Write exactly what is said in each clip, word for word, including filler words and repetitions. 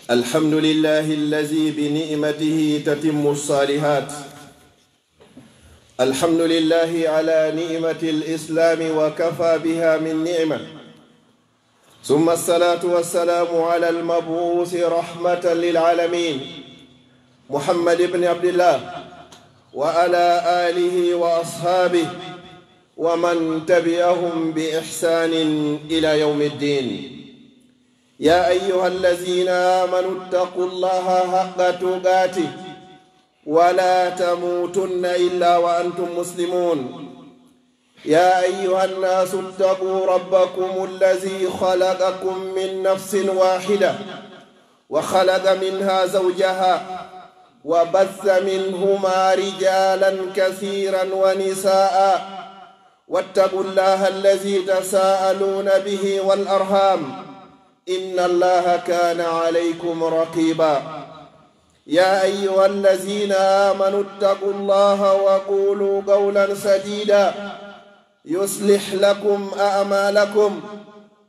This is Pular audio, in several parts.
الحمد لله الذي بنعمته تتم الصالحات. الحمد لله على نعمة الإسلام وكفى بها من نعمة. ثم الصلاة والسلام على المبعوث رحمة للعالمين محمد بن عبد الله وعلى آله وأصحابه ومن تبعهم بإحسان إلى يوم الدين. يا أيها الذين آمنوا اتقوا الله حق تقاته ولا تموتن إلا وأنتم مسلمون. يا أيها الناس اتقوا ربكم الذي خلقكم من نفس واحدة وخلق منها زوجها وبث منهما رجالا كثيرا ونساء واتقوا الله الذي تساءلون به والأرحام إن الله كان عليكم رقيبا. يا أيها الذين آمنوا اتقوا الله وقولوا قولا سديدا يصلح لكم أعمالكم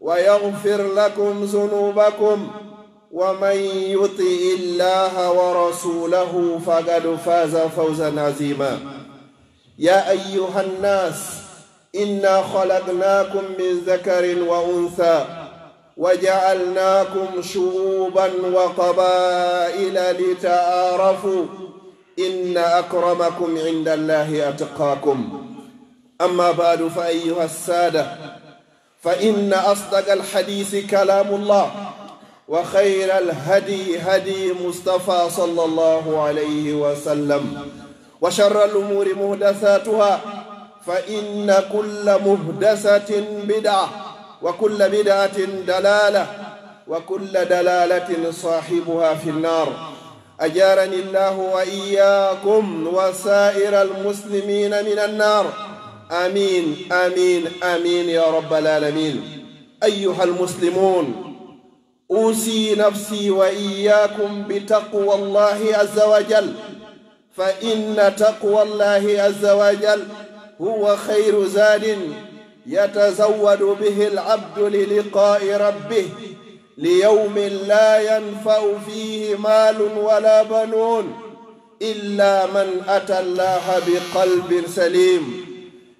ويغفر لكم ذنوبكم ومن يطع الله ورسوله فقد فاز فوزا عظيما. يا أيها الناس إنا خلقناكم من ذكر وأنثى وجعلناكم شعوبا وقبائل لتعارفوا إن أكرمكم عند الله أتقاكم. أما بعد فأيها السادة فإن أصدق الحديث كلام الله وخير الهدي هدي مصطفى صلى الله عليه وسلم وشر الأمور محدثاتها فإن كل محدثة بدعة وكل بدعة ضلالة وكل ضلالة صاحبها في النار. أجارني الله وإياكم وسائر المسلمين من النار. آمين، آمين، آمين يا رب العالمين. أيها المسلمون، أوصي نفسي وإياكم بتقوى الله عز وجل، فإن تقوى الله عز وجل هو خير زاد يتزود به العبد للقاء ربه، ليوم لا ينفع فيه مال ولا بنون إلا من أتى الله بقلب سليم.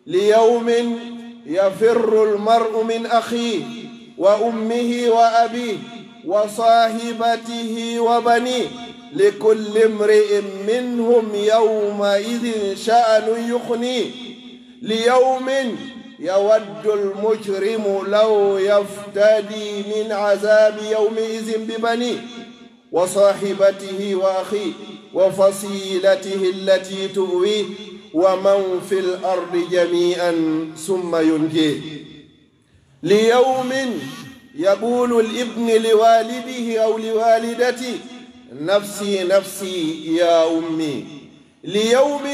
ليوم يفر المرء من أخيه وأمه وأبيه وصاحبته وبنيه لكل امرئ منهم يومئذ شأن يغنيه. ليوم يود المجرم لو يفتدي من عذاب يومئذ ببنيه وصاحبته وأخيه وفصيلته التي تؤويه ومن في الأرض جميعا ثم ينجيه. ليوم يقول الابن لوالده أو لوالدته: نفسي نفسي يا أمي. ليوم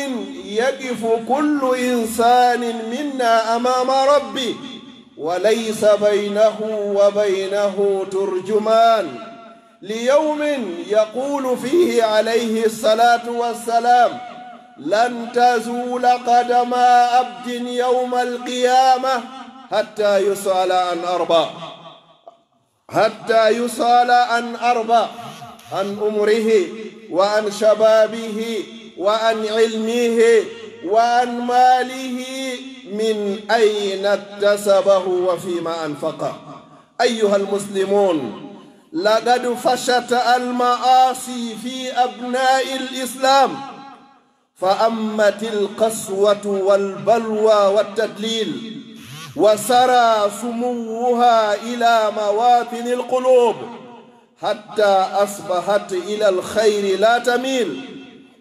يقف كل إنسان منا أمام ربه وليس بينه وبينه ترجمان. ليوم يقول فيه عليه الصلاة والسلام: لن تزول قدما عبد يوم القيامة حتى يسأل عن أربع، حتى يسأل عن أربع: عن عمره وعن شبابه وعن علمه وعن ماله من أين اكتسبه وفيما أنفقه. أيها المسلمون، لقد فشت المعاصي في أبناء الإسلام، فعمت القسوة والبلوى والتدليل، وسرى سموها إلى مواطن القلوب، حتى أصبحت إلى الخير لا تميل،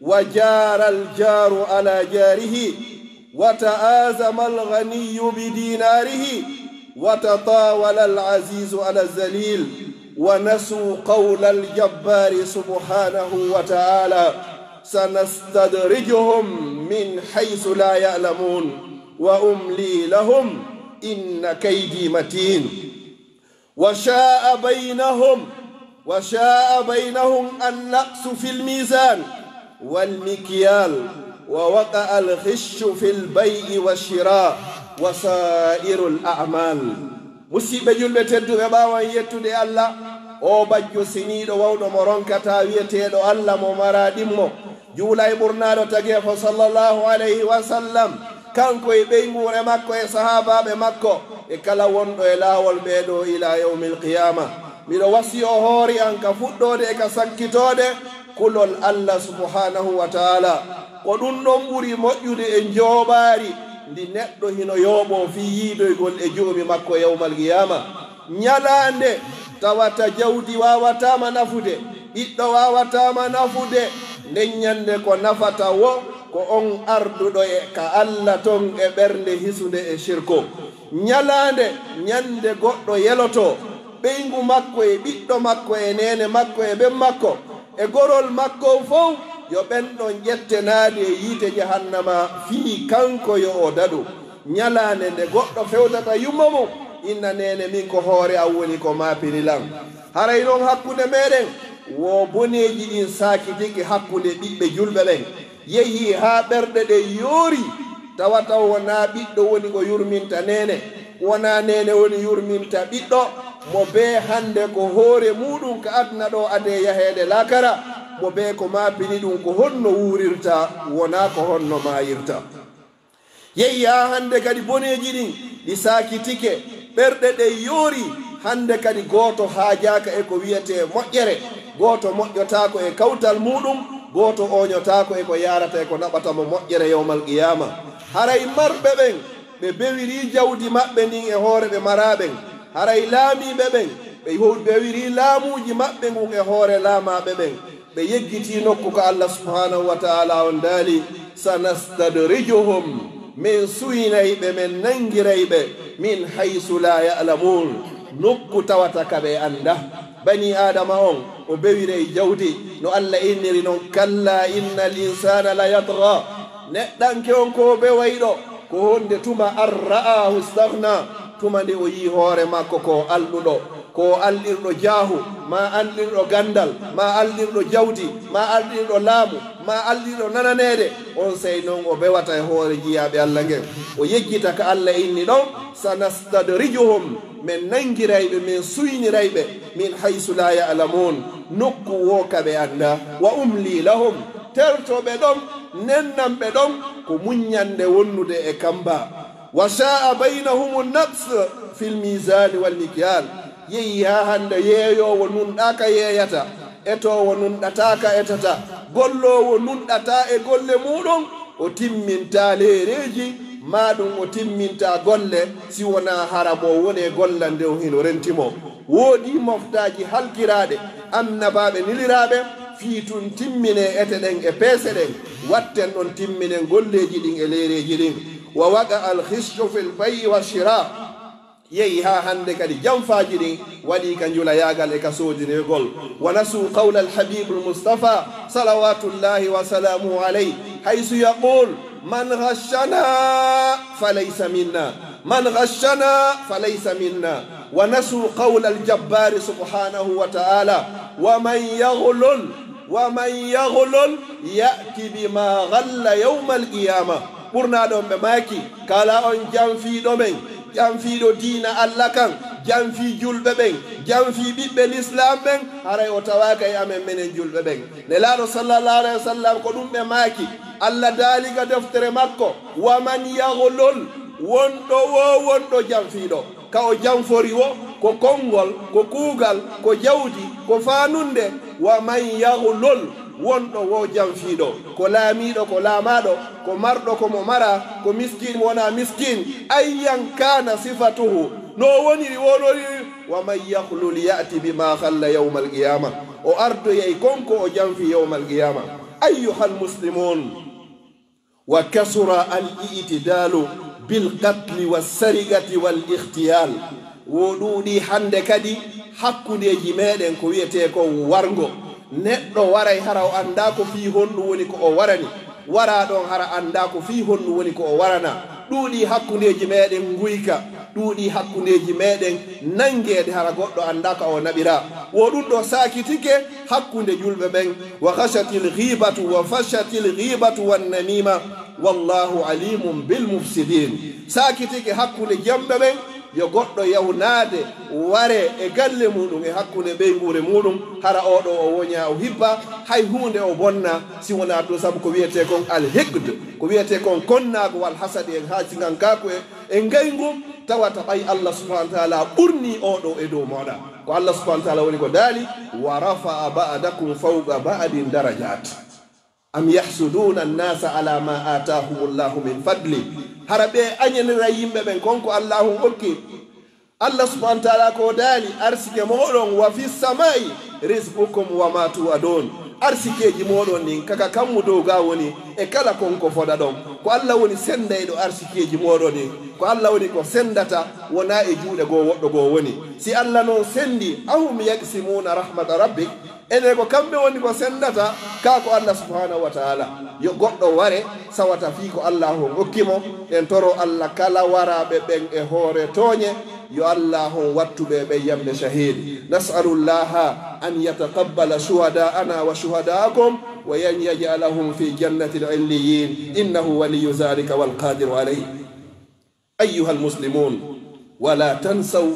وجار الجار على جاره، وتآزم الغني بديناره، وتطاول العزيز على الذليل، ونسوا قول الجبار سبحانه وتعالى: سنستدرجهم من حيث لا يعلمون، وأملي لهم، إن كيدي متين. وشاع بينهم، وشاع بينهم النقص في الميزان والمكيال، ووقع الغش في البيع والشراء وسائر الأعمال. Musiɓɓe julɓe tedduɓe, ɓaawo en yettude Allah, Oo bajjo seniiɗo wawɗo mo ronkataa wi'eteeɗo Alla mo maraa ɗimmo, juula e ɓurnaaɗo tageefo sallallahu alayhi wa sallam, kanko e ɓeynguure makko e sahaabaaɓe makko e kala wonɗo e laawol ɓee ɗoo ilaa yawmil qiyaama. Miɗo wasiyoo hoore an ka fuɗɗoode e ka sakkitoode kulol Alla subhaanahu wa ta'aalaa. Ko ɗun ɗon ɓuri moƴƴude e njooɓaari ndi neɗɗo hino yooɓoo fii yiidoygol e Joomi makko yawmal qiyaama. Ñalaande tawata jawdi waawataa ma nafude, ɓiɗɗo waawataa ma nafude, nden ñande ko nafata woo ko on arduɗo e ka Alla ton e ɓernde hisunde e shirku. Ñalaande ñande goɗɗo yelotoo, ɓeyngu makko e ɓiɗɗo makko e neene makko e ben makko e gorol makko fow, yo ɓen ɗon ƴettenaade e yiite jahannama fii kanko yo o daɗu. Ñalaande nde goɗɗo fewtata yumma mun, inna neene, min ko hoore an woni ko maapini lan. Haray non hakkunde meɗen, wo boneeji ɗin saakitike hakkunde ɓiɓɓe julɓe ɓen, yehi haa ɓerɗe ɗen yoori, tawata wonaa ɓiɗɗo woni ko yurminta neene, wonaa neene woni yurminta ɓiɗɗo, mo bee hannde ko hoore muuɗum ka aduna ɗoo adee yaheede laakara, mo bee ko maapini ɗum ko honno wuurirta, wonaa ko honno maayirta. Yehi haa hannde kadi boneeji ɗin ɗi saakitike, ɓerɗe ɗen yoori, hannde kadi gooto haajaaka e ko wi'etee moƴƴere, gooto moƴƴotaako e kawtal muuɗum, gooto ooñotaako e ko yaarata e ko naɓata mo moƴƴere yawmal qiyaama. Haray marɓe ɓen, ɓe bewirii jawdi maɓɓe ndin e hoore ɓe maraa ɓen, haray laamiiɓe ɓen, ɓe ho-, bewirii laamuuji maɓɓe ngun e hoore laamaaɓe ɓen. Ɓe yeggitii nokku ka Allah subhaanahu wa ta'aalaa on daali, "Sanastadrijuhum", men suynay ɓe, men nanngiray ɓe, "min haysu laa ya'lamuun", nokku tawata ka ɓe anndaa. Banii Aadama on, o bewiray jawdi, no Allah inniri non, "Kallaa innal insaana la yatghaa." Neɗɗanke on ko o bewayɗo, ko honde tuma an ra'aahu istaghnaa, tuma nde o yi'i hoore makko ko o alɗuɗo, ko o alɗirɗo jaahu, maa alɗirɗo ganndal, maa alɗirɗo jawdi, maa alɗirɗo laamu, maa alɗirɗo nananeede, on sey non o bewata e hoore jiyaaɓe Allah ngen. O yejjita ka Allah inni ɗon, "Sanastadrijuhum", men nanngiray ɓe, men suyniray ɓe, "min haysu laa ya'lamuun", nokku woo ka ɓe anndaa. "Wa umlii lahum", terto ɓe ɗon, nennan ɓe ɗon, ko muññannde wonnude e kamba. "Wa shaa'a baynahumu naqs fil miizaani wal mikyaal." Yehi haa hannde yeeyoowo nunɗaaka yeeyata, etoowo nunɗataaka etata, golloowo nunɗataa e golle muuɗum, o timmintaa leereeji, maa ɗum o timmintaa golle, si wonaa hara mo woni e gollande on hino renti mo. Woodii moftaaji halkiraaɗe, annabaaɓe niliraaɓe, fii tun timminee ete ɗen e peese ɗen, watten ɗon timminen golleeji ɗin e leereeji ɗin. "Wa waqa al ghishu fil bay'i wa shiraa." Yehi haa hannde kadi janfaaji ɗin waɗii ka njulayaagal e ka soodinirgol. "Wa nasuu qawla al habiibul Mustafaa, salawaatullaahi wa salaamuhu alayhi, haysu yaquul, 'Man ghashanaa fa laysa minnaa, man ghashanaa fa laysa minnaa.'" "Wa nasuu qawla al jabbaari subhaanahu wa ta'aalaa, 'Wa man yaghlul, wa man yaghlul ya'ti bimaa ghalla yawmal qiyaama.'" Ɓurnaaɗo on ɓe maaki, "Kala on janfiiɗo men, janfiiɗo diina Allah kan, janfii julɓe ɓen, janfii ɓiɓɓe lislaam ɓen, haray o tawaaka e amen menen julɓe ɓen." Nelaaɗo sallallahu alayhi wa sallam ko ɗum ɓe maaki. Allah daali ka deftere makko, "Wa man yaghlul", wonɗo woo wonɗo janfiiɗo. Ka o janfori woo, ko konngol, ko kuugal, ko jawdi, ko faanunde, "wa man yaghlul", wonɗo woo janfiiɗo, ko laamiiɗo, ko laamaaɗo, ko marɗo, ko mo maraa, ko miskiin, mo wonaa miskiin, ayyan kaana sifatuhu, no o woniri, wonori, "wa man yaghlul ya'ti bimaa ghalla yawmal qiyaama", o ardoyay kon ko o janfi yawmal qiyaama. Ayyuhal muslimuun, "Wa kasura al i'tidaalu bil qatli was sariqati wal ightiyaal." Wo ɗuuɗii hannde kadi hakkundeeji meɗen ko wi'etee ko warngo. Neɗɗo waray hara o anndaa ko fii honɗum woni ko o warani. Waraa ɗon hara anndaa ko fii honɗum woni ko o warana. Ɗuuɗii hakkundeeji meɗen nguyka. Ɗuuɗii hakkundeeji meɗen nanngeede hara goɗɗo anndaa ka o naɓiraa. Wo ɗum ɗoo saakitike hakkunde julɓe ɓen. "Wa khashatil ghiibatu, wa fashatil ghiibatu wan namiima, wallaahu aliimun bil mufsidiin." Saakitike hakkunde jamɓe ɓen, Yo goɗɗo yahu naade, waree e galle muuɗum, e hakkunde ɓeynguure muuɗum, hara oo ɗoo o woñaa, o hibbaa, hay huunde o bonnaa, si wonaa ɗum, sabu ko wi'etee kon al-hiqd, ko wi'etee kon konnaagu, wal hasadi, e haasidankaaku, e, e ngayngu, tawata ɓay Allah subhanahu wa ta'ala ɓurnii oo ɗoo e dow mooɗa. Ko Allah subhanahu wa ta'ala woni ko daali, "Wa rafa'a ba'dakum fawqa ba'din darajat." Am yahsuduna annasa ala ma atahumullahu min fadli. Hara ɓe añaniray yimɓe ɓen kon ko Allahu okki? Allah subhanahu wa ta'ala ko daali, arsike moɗon, wa fis samai rizqukum wa ma tu'adun. Arsikeeji moɗon ɗin, kaka kammu dow ga woni, e kala kon ko fodaɗon. Ko Allah woni sendayɗo arsikeeji moɗon ɗin. Ko Allah woni ko sendata, wona e juuɗe goo woɗɗo goo woni. Si Allah non sendi, ahum yaqsimuna rahmata rabbik? Enen ko kamɓe woni ko sendata, kaa ko Allah subhanahu wa ta'ala. Yo goɗɗo ware, sawata fii ko Allah on okki mo, en toro Allah kala waraaɓe ɓen e hoore tooñe, yo Allah on wattu ɓe ɓen yamde shahiid. Nas'alullaha an yataqabbala shuhada'ana wa shuhada'akum, wa an yaj'alahum fi jannatil illiyin, innahu waliyyu zalika wal qadiru alayh. أيها المسلمون، ولا تنسوا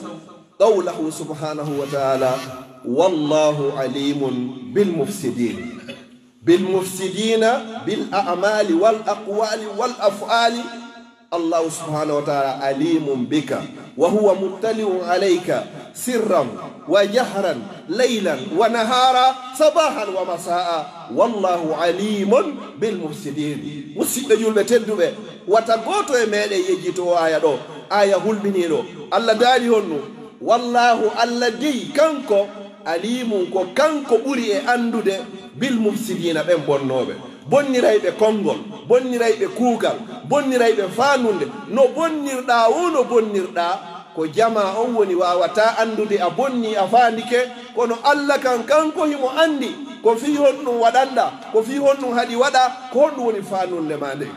قوله سبحانه وتعالى: "والله عليم بالمفسدين." بالمفسدين بالأعمال والأقوال والأفعال. الله سبحانه وتعالى عليم بك، وهو مطلع عليك سرا وجهرا، ليلا ونهارا، صباحا ومساء. والله عليم بالمفسدين. Musidɓe julɓe tedduɓe, wata gooto e meɗen yejjito o aaya ɗo, aaya hulɓiniiɗo. Allah daali honno? Wallaahu, Allah dey, kanko, aliimun, ko kanko ɓuri e anndude, bil mufsidiina, ɓen bonnooɓe, bonnirayɓe konngol, bonnirayɓe kuugal, bonnirayɓe faanunde, no bonnirɗaa woo, no bonnirɗaa, ko jamaa on woni waawataa anndude a bonnii, a faandike, kono Allah kan, kanko himo anndi ko fii honɗun waɗanɗaa, ko fii honɗun haɗi waɗaa, ko honɗun woni faanunde maa nden.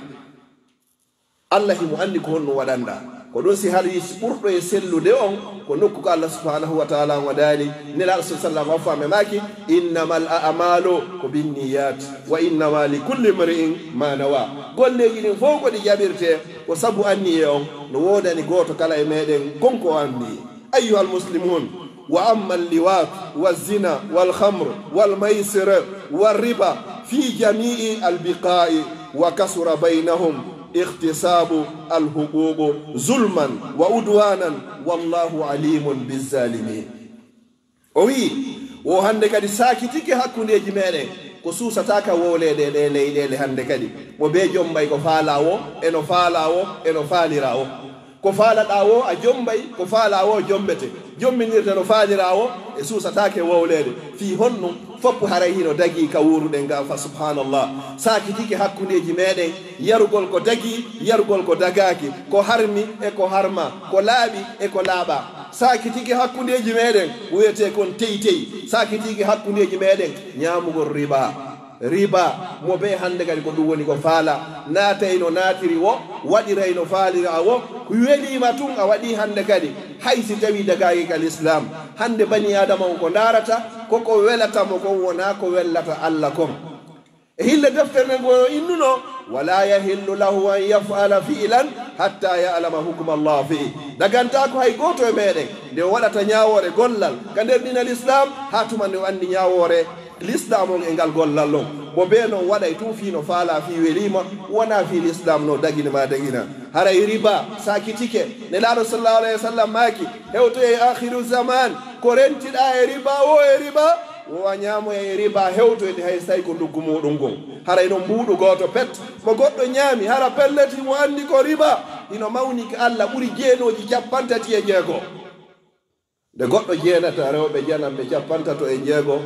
Allah himo anndi ko honno waɗanɗaa. Ko ɗun si hari ɓurɗo e sellude on, ko nokku ko Allah subhanahu wa ta'ala on waɗaali. Nelaaɗo sallallahu alaihi wasallam o faami maaki, "Innamal a'malu ko binniyat, wa innama li kulli imri'in ma nawa." Golleeji ɗin fow ko ɗi jaɓirtee, ko sabu anniye on. No woodani gooto kala e meɗen kon ko o anndi. أيها المسلمون، وأما اللواط والزنا والخمر والميسر والربا في جميع البقاع وكثر بينهم اغتصاب الحقوق ظلما وعدوانا والله عليم بالظالمين. O wi'i, wo hannde kadi saakitike hakkundeeji meɗen, ko suusataa ka wowleede e ɗee leyɗeele hannde kadi. Mo bee jommbay ko faalaa woo, e no faalaa woo, e no faaliraa woo. Ko faalaɗaa woo a jommbay, ko faalaa woo jommbete. Jommbinirde no faaliraa woo, e suusataake wowleede. Fii honno? Fow haray hino dagii ka wuuruɗen ga, fa subhanallah. Saakitike hakkundeeji meɗen, yarugol ko dagii, yarugol ko dagaaki, ko harmi e ko harmaa, ko laaɓi e ko laaɓaa. Saakitike hakkundeeji meɗen, ko wi'etee kon tey-tey. Saakitike hakkundeeji meɗen, ñaamugol riba. Riba, mo bee hannde kadi ko ɗun woni ko faalaa. Naatay no naatiri woo, waɗiray no faaliraa woo, ko welii ma tun a waɗii hannde kadi, hay si tawii dagaaki ka lislaam. Hannde banii Aadama on ko ndaarata, ko ko welata mo kon, wonaa ko wellata Alla kon. E hille deftere nden ko innuno, "Walaa yahillu lahu an yaf'ala fi'lan hattaa ya'lama hukma Allah fihi." Dagantaako hay gooto e meɗen nde o waɗata ñaawoore gollal ka nder diina lislaam, haa tuma nde o anndi ñaawoore lislaam on e ngal gollal on. Mo bee non waɗay tun fii no faalaa, fii welii ma, wonaa fii lislaam no dagini ma dagina. Haray riba saakitike. Nelaaɗo sallallahu alayhi wa sallam maaki, hewtoyay aakhiru zaman, ko rentiɗaa e riba woo e riba, wo a ñaamoyay e riba hewtoyde hay si tawii ko nduggu muuɗum ngun. Haray non mbuuɗu gooto pet, mo goɗɗo ñaami, hara pellet himo anndi ko riba, hino mawni ka Alla, ɓuri jeenooji cappanɗe tati e jeego. Nde goɗɗo jeenata rewɓe jananɓe cappanɗe tato e jeego,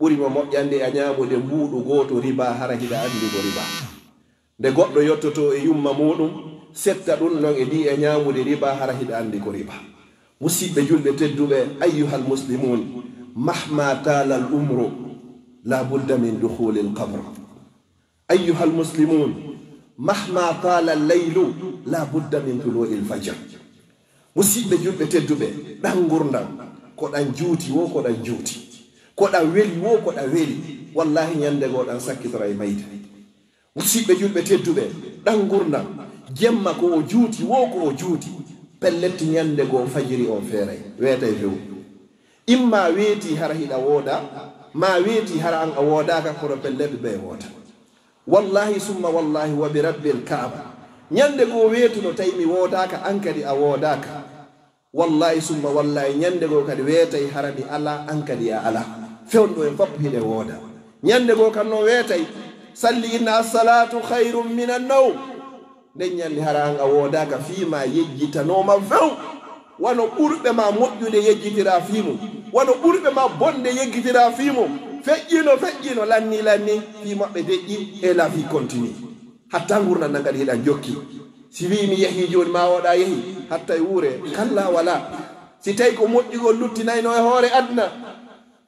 ɓuri mo moƴƴande a ñaamude mbuuɗu gooto riba, hara hiɗa anndi ko riba. Nde goɗɗo yottoto e yumma muuɗum, setta ɗun non e ɗi e ñaamude riba, hara hiɗa anndi ko riba. Musiɓɓe julɓe tedduɓe, ayyuhal muslimun, mahma tala al umru, la budda min dukhulil qabr. أيها المسلمون، مهما طال الليل، لا بد من طلوع الفجر. Musiɓɓe julɓe tedduɓe, ɗan ngurndan, ko ɗan juuti woo, ko ɗan juuti, ko ɗan weli woo, ko ɗan weli, wallaahi, ñande goo ɗan sakkitoray mayde. Musiɓɓe julɓe tedduɓe, ɗan ngurndan, jemma ko o juuti woo, ko o juuti, Pellet, ñande goo fajiri on feeray, weetay few. Imma weetii hara hiɗa woodaa, maa weetii hara an a woodaaka, kono pellet bee woota. Wallaahi summa wallaahi wa bi rabbil Kaaba, ñande goo weetuno tawi mi woodaaka, an kadi a woodaaka. Wallaahi summa wallaahi, ñande goo kadi weetay hara mi alaa, an kadi a alaa. Fewndo en fof hiɗen wooda. Ñande goo kan non weetay, salli inna as-salaatu khayrun minan nawm. Nden ñande hara an a woodaaka fii maa yejjitanooma few. Wano ɓurɓe maa moƴƴude yejjitiraa fii mum. Wano ɓurɓe maa bonde yejjitiraa fii mum. Feƴƴino, feƴƴino, lanni, lanni, fii maɓɓe deƴƴi, et la vie continue. Hatta ngurndan nan kadi hiɗan jokki. Si wi'i mi yehii jooni maa oɗa yehi, hatta e wuure, kallaa walaa. Si tawi ko moƴƴugol luttinayno e hoore aduna,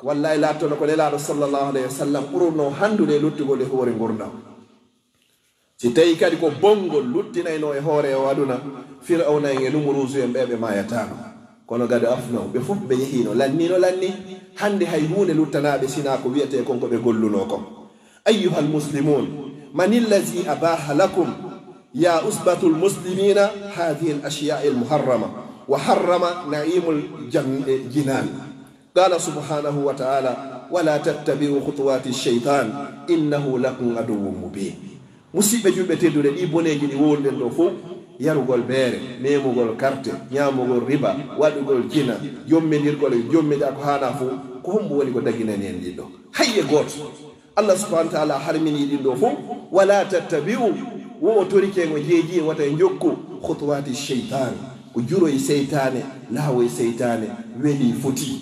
wallaahi laattono ko Nelaaɗo sallallahu alayhi wa sallam ɓurunoo hanndude e luttugol e hoore ngurndan. Si tawi kadi ko bongol luttinayno e hoore o aduna, Fir'awna en e Numuruuzu en ɓe, ɓe maayataano. Kono gado afnaw, ɓe fof ɓe yehiino, lanniino lanni. Hannde hay huunde luttanaa ɓe sinaa ko wi'etee kon ko ɓe gollunoo kon. أيها المسلمون، من الذي أباح لكم يا عصبة المسلمين هذه الأشياء المحرمة وحرم نعيم الجن-، الجنان؟ قال سبحانه وتعالى: ولا تتبعوا خطوات الشيطان إنه لكم عدو مبين. Musiɓɓe julɓe tedduɓe, ɗii boneeji ɗi wowluɗen ɗoo fow, yarugol beere, memugol karte, ñaamugol riba, waɗugol jina, jommindirgol e jommidaa ko haanaa fow, ko hombo woni ko daginani en ɗin ɗoo? Hay e gooto. Allah subhanahu wa ta'ala harminii ɗin ɗoo fow. Wala tattabi'u, wo o torike ngo jeeji e wata e njokku, khutuwati shaytan, ko juroy seytaane, laawoy seytaane, welii fotii.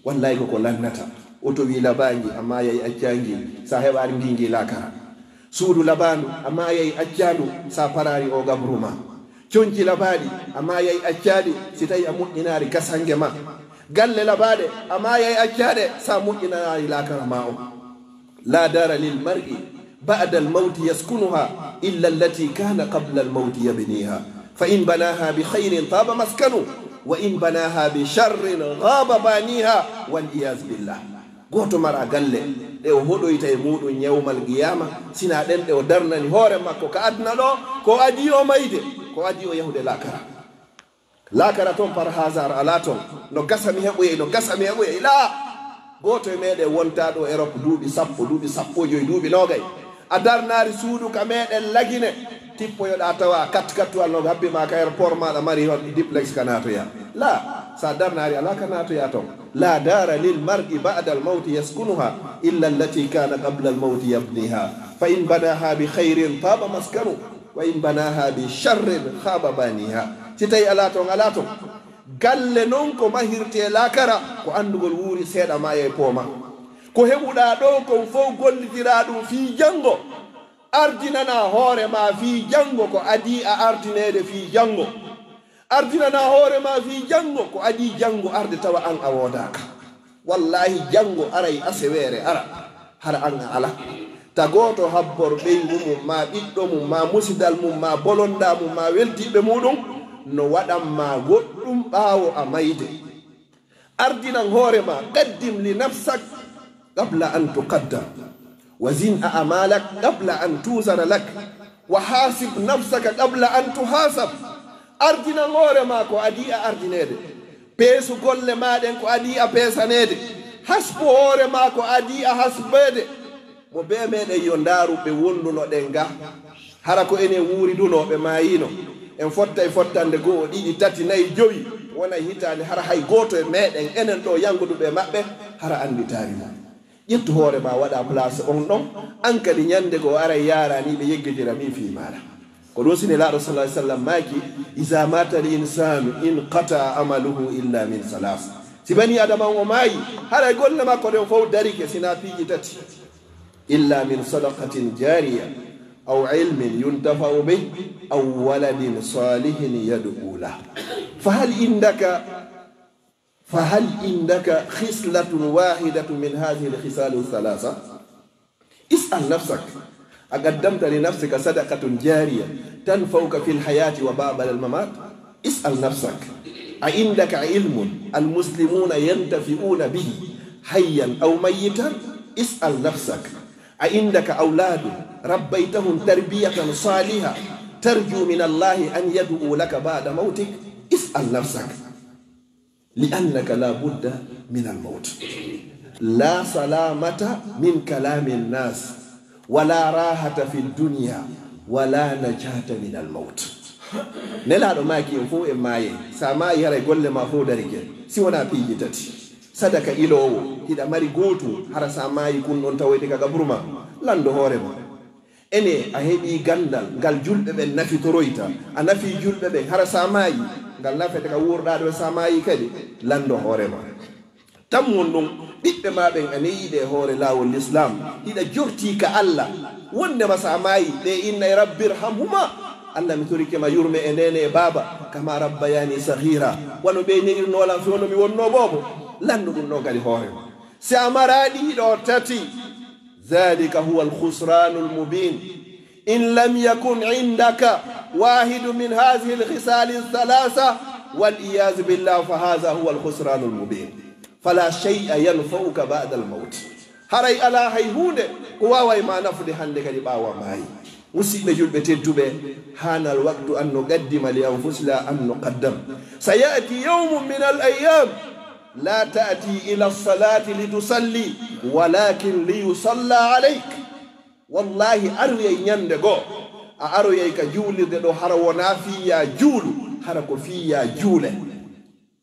Wallaahi ko ko lannata. Oto wii labaangi, a maayay accaangi, sa heɓaari ngingi laakara. Suudu labaandu, a maayay accaandu, sa paraari o gabru ma. Conci labaaɗi, a maayay accaaɗi, si tawi a moƴƴinaari kasange ma. Galle labaaɗe, a maayay accaaɗe, sa moƴƴinaari laakara ma o. لا دار للمرء بعد الموت يسكنها إلا التي كان قبل الموت يبنيها، فإن بناها بخير طاب مسكنه، وإن بناها بشر خاب بانيها، والعياذ بالله. Gooto maraa galle ɗe o hoɗoyta e muuɗum ɲawmal qiyaama, sinaa ɗen ɗe o darnani hoore makko ka aduna ɗoo, ko adii o mayde, ko adii o yahude laakara. Laakara ton par hasard alaa ton. No gasa mi heɓoyay, no gasa mi heɓoyay. Laa! Gooto e meɗen wontaa ɗoo Erop duuɓi sappo, duuɓi sappo e joy, duuɓi noogay. A darnaari suudu ka meɗen Lagine, tippoyoɗaa tawa kat-katuwal no habbi ma ka aéroport ma, aɗa mari hon duplex ka naatoyaa. Laa! Sa darnaari alaa ka naatoyaa ton. لا دار للمرء بعد الموت يسكنها إلا التي كان قبل الموت يبنيها، فإن بناها بخير طاب مسكنه، وإن بناها بشر خاب بانيها. Si tawi alaa ton, alaa ton. Galle non ko mahirtee laakara, ko anndugol wuuri seeɗa maayay poomaa. Ko heɓuɗaa ɗoo kon fow gollitiraa ɗum fii janngo. Ardinanaa hoore maa fii janngo ko adii a ardineede fii janngo. Ardinanaa hoore maa fii janngo ko adii janngo arde tawa an a woodaaka. Wallaahi, janngo aray aseweere ara, hara an a alaa. Ta gooto habbor ɓeyngu mum, maa ɓiɗɗo mum, maa musidal mum, maa bolondaa mum, maa weldiiɓe muuɗum, no waɗan maa goɗɗum ɓaawo a mayde. Ardinan hoore maa, قدم لنفسك قبل أن تقدم، وزن أعمالك قبل أن توزن لك، وحاسب نفسك قبل أن تحاسب. Ardinan hoore maa ko adii a ardineede. Peesu golle maa ɗen ko adii a peesaneede. Hasbu hoore maa ko adii a hasbeede. Mo bee meɗen yo ndaaru ɓe wondunoɗen ga. Hara ko enen wuuridunoo, ɓe maayiino. En fottay fottande go'o, ɗiɗi, tati, nayi, jowi, wona e hitaande, hara hay gooto e meɗen, enen ɗoo yannguduɓe e maɓɓe, hara annditaali mo. Ƴettu hoore maa, waɗaa place on ɗon, an kadi ñannde goo aray yaaranii ɓe, yeggitiranii fii maaɗa. Ko ɗum si Nelaaɗo sallallahu alaihi wasallam maaki: إذا مات الإنسان انقطع عمله إلا من ثلاث. Si banii Aadama on o maayi, haray golle makko ɗen fow darike, sinaa piiji tati. إلا من صدقة جارية أو علم ينتفع به أو ولد صالح يدعو له. فهل عندك، فهل عندك خصلة واحدة من هذه الخصال الثلاثة؟ اسأل نفسك، أقدمت لنفسك صدقة جارية تنفعك في الحياة وبعد الممات؟ اسأل نفسك، أعندك علم المسلمون ينتفعون به حيا أو ميتا؟ اسأل نفسك، أعندك أولاد ربيتهم تربية صالحة ترجو من الله أن يدعوا لك بعد موتك؟ اسأل نفسك، لأنك لا بد من الموت. لا سلامة من كلام الناس، ولا راحة في الدنيا، ولا نجاة من الموت. Nelaaɗo maaki en fow en maayay. Si a maayi haray golle maa fow darike. Si wonaa piiji tati. Sadaka iloowo, hiɗa mari gootun, hara si a maayi kun ɗon tawoyte ka gaburu maa. Lanndo hoore maa. Enee, a heɓii ganndal ngal julɓe ɓen nafitoroyta, a nafii julɓe ɓen, hara si a maayi, ngal nafete ka wuurɗaa ɗon si a maayi kadi, lanndo hoore maa. Tammun ɗun, ɓiɓɓe maa ɓen a neyiiɓe e hoore laawol Lislaam, hiɗa jortii ka Alla, wonnde ma si a maayi, ɓe innay, "Rabbi irhamhuma, Alla mi torike ma yurme e neene e baaba, kama rabbayani saghira, wano ɓe ne'irnoo lan fewndo mi wonnoo boobo." Lanndo ɗun ɗon kadi hoore maa. Si a maraa ɗii ɗoo tati, ذلك هو الخسران المبين. إن لم يكن عندك واحد من هذه الخصال الثلاثة، والعياذ بالله، فهذا هو الخسران المبين. فلا شيء ينفعك بعد الموت. Haray alaa hay huunde ko waaway ma nafude hannde kadi ɓaawo a maayi. Musidɓe julɓe tedduɓe, حان الوقت أن نقدم لأنفسنا أن نقدم. سيأتي يوم من الأيام لا تأتي إلى الصلاة لتصلي، ولكن ليصلى عليك. Wallaahi, aroyay ɲannde goo, a aroyay ka juulirde ɗoo, hara wonaa fii yo a juulu, hara ko fii yo a juule.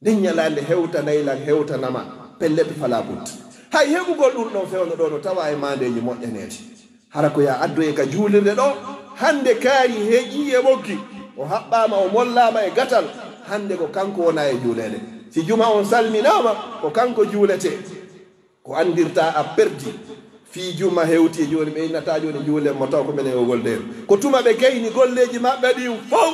Nden ɲalaande hewtanay lan, hewtana ma, pellet, falaa but. Hay heɓugol ɗun ɗon fewndo ɗoo no tawaa e maandeeji moƴƴaneeji. Hara ko yo a addoye ka juulirde ɗoo, hannde kaari heƴii e ɓoggi, o haɓɓaama, o mollaama e gatal, hannde ko kanko wonaa e juuleede. Si juma on salminaama, ko kanko juuletee. Ko anndirtaa a perdi. Fii juma hewtii jooni, ɓe innataa jooni juulen mo taw ko menen o goldeeri. Ko tuma ɓe gayni golleeji maɓɓe ɗin fow,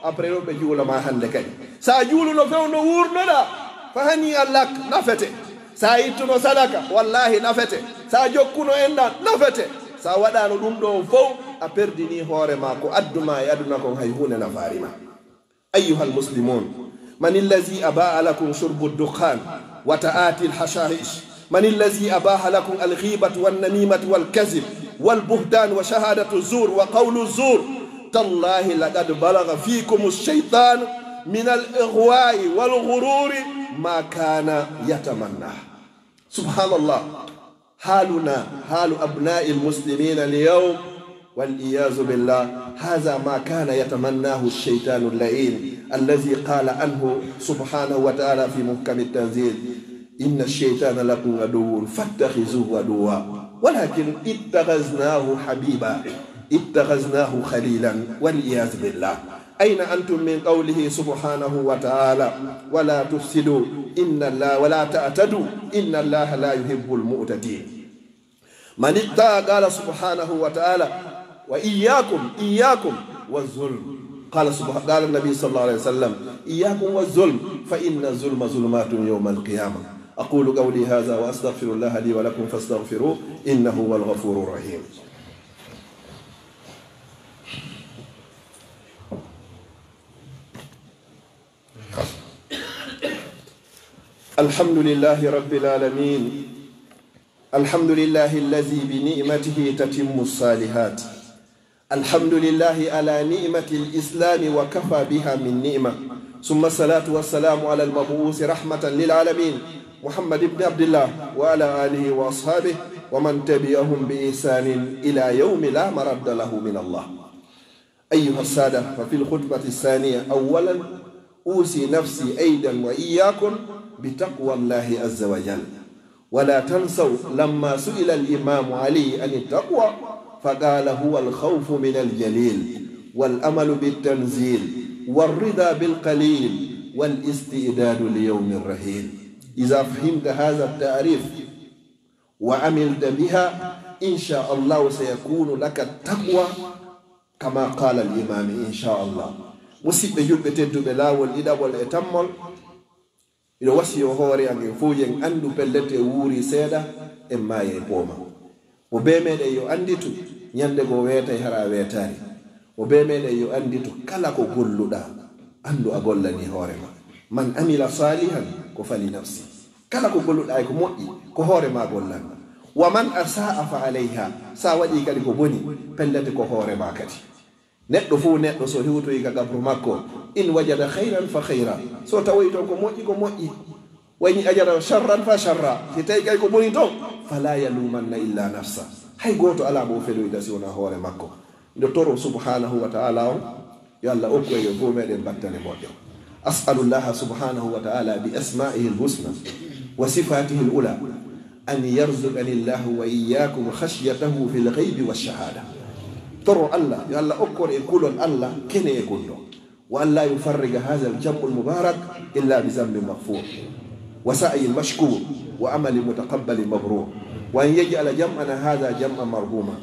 après ɗon ɓe juula ma hannde kadi. Si a juuluno fewndo wuurnoɗaa, fa hanii an lak, nafete. Si a ittuno sadaka, wallaahi nafete. Si a jokkuno enɗan, nafete. Si a waɗaano ɗun ɗoo fow, a perdinii hoore maa, ko addu maa e aduna kon hay huunde nafaali ma. أيها المسلمون، من الذي أباح لكم شرب الدخان وتآتي الحشائش؟ من الذي أباح لكم الغيبة والنميمة والكذب والبهتان وشهادة الزور وقول الزور؟ تالله لقد بلغ فيكم الشيطان من الإغواء والغرور ما كان يتمناه. سبحان الله. حالنا حال أبناء المسلمين اليوم، والعياذ بالله. هذا ما كان يتمناه الشيطان اللعين الذي قال عنه سبحانه وتعالى في محكم التنزيل: إن الشيطان لكم عدو فاتخذوه عدوا، ولكن اتخذناه حبيبا، اتخذناه خليلا، والعياذ بالله. أين أنتم من قوله سبحانه وتعالى: ولا تفسدوا إن الله، ولا تعتدوا إن الله لا يحب المعتدين؟ من اتقى، قال سبحانه وتعالى: وإياكم، إياكم والظلم. قال سبح-، قال النبي صلى الله عليه وسلم: إياكم والظلم، فإن الظلم ظلمات يوم القيامة. أقول قولي هذا وأستغفر الله لي ولكم فاستغفروه، إنه هو الغفور الرحيم. الحمد لله رب العالمين. الحمد لله الذي بنعمته تتم الصالحات. الحمد لله على نعمة الإسلام وكفى بها من نعمة. ثم الصلاة والسلام على المبعوث رحمة للعالمين محمد بن عبد الله وعلى آله وأصحابه ومن تبعهم بإحسان إلى يوم لا مرد له من الله. أيها السادة، ففي الخطبة الثانية أولا أوصي نفسي أيضا وإياكم بتقوى الله عز وجل. ولا تنسوا لما سئل الإمام علي عن التقوى فقال: هو الخوف من الجليل، والأمل بالتنزيل، والرضا بالقليل، والاستعداد ليوم الرحيل. إذا فهمت هذا التعريف وعملت بها، إن شاء الله سيكون لك التقوى كما قال الإمام، إن شاء الله. Musidɓe julɓe tedduɓe, laawol ɗiɗaɓol e tammol, miɗo wasiyoo hoore an en fow, yo en anndu pellet en wuurii seeɗa, en maayay poomaa. Mo bee meɗen yo annditu, ɲande goo weetay hara a weetaali. Mo bee meɗen yo annditu, kala ko golluɗaa, anndu a gollanii hoore maa. من عمل صالحا فلنفسه. Kala ko golluɗaa e ko moƴƴi, ko hoore maa gollanɗaa. ومن أساء فعليها. Si a waɗii kadi ko boni, pellet ko hoore maa kadi. Neɗɗo fow neɗɗo so hewtoyi ka gabru makko, in wajada khayran fa khayra, so tawoyi ton ko moƴƴi ko moƴƴi, wa in wajada sharran fa sharra, si tawi kay ko boni ton, fala yalumanna illa nafsa, hay gooto alaa mo o feloyta si wonaa hoore makko. Miɗo toro subhanahu wa ta'ala on, yo Allah okku en yo fow meɗen battane moƴƴo. As'alullaha subhanahu wa ta'ala bi asma'ihi al-husna wa sifatihi al-ula an yarzuqani Allahu wa iyyakum khashyatahu fil ghaybi wash shahada. Toro Allah, yo Allah okkon e kulol Allah kene e gunndoo. Wa an la yufarriga hadha al-jam'u al-mubarak illa bi dhanbin maghfur, wa sa'yin mashkur, wa amalin mutaqabbalin mabrur, wa an yaj'ala jam'ana hadha jam'an marhuma,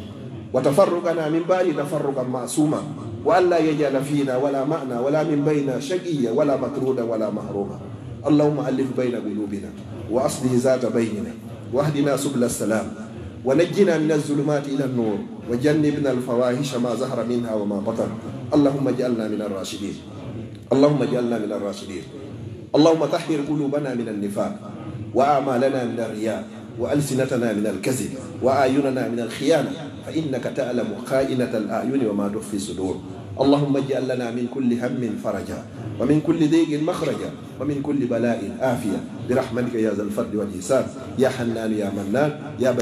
wa tafarruqana min ba'di tafarruqan ma'suma, wa an la yaj'ala fina wala ma'ana wala min baynina shaqiyyan wala matrudan wala mahruma. Allahumma allif bayna qulubina wa aslih zata baynina wahdina subula salam wa najjina min az-zulumati ila an-nur wa jannibna al-fawahisha ma zahara minha wa ma batan. Allahumma ij'alna min ar-rashidin. Allahumma ij'alna min ar-rashidin. Allahumma tahhir qulubana min an-nifaq wa a'malana min ar-riya wa alsinatana min al-kadhib wa a'yunana min al-khiyana fa innaka ta'lamu kha'inata al-a'yuni wa ma tukhfi as-sudur. Allahumma ij'al lana min kulli hammin faraja wa min kulli dhiqin makhraja wa min kulli bala'in afiya bi rahmatika ya dhal fadli wal ihsan ya hannanu ya mannan ya